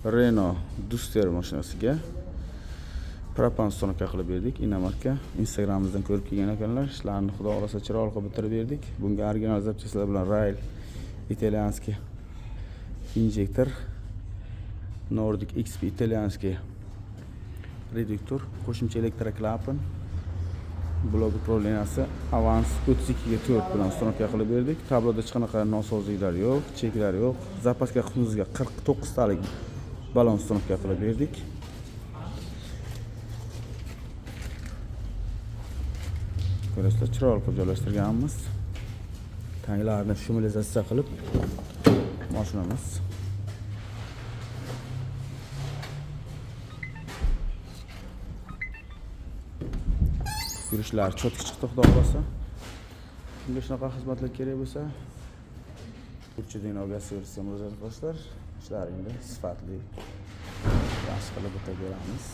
Renault Duster mashinasiga propan установка qilib berdik. Иномарка. Instagramimizdan ko'rib kelgan ekanlar. Ishlarni, Xudo xohlasa, chiroyli qilib bitirib berdik. Bunga original запчасть lar bilan Rail итальянский injektor, Nordic XP итальянский reduktor, qo'shimcha elektroklapan, blok управления si Avance 32 ga 4 bilan установка qilib berdik. Tabloda hech qanaqa nosozliklar yo'q, cheklar yo'q. Запаска qutimizga 49 talik balon установка qilib berdik. Ko'rasizlar, chiroyli qilib joylashtirganmiz. Tanklarni шумоизоляция qilib mashinamiz. Yurishlar чётко chiqdi, Xudo xohlasa. Kimga shunaqa xizmatlar kerak bo'lsa, Burchiddin gaz servisga murojaat qilasizlar. Ishlaringni sifatli, yaxshi qilib bitirib beramiz.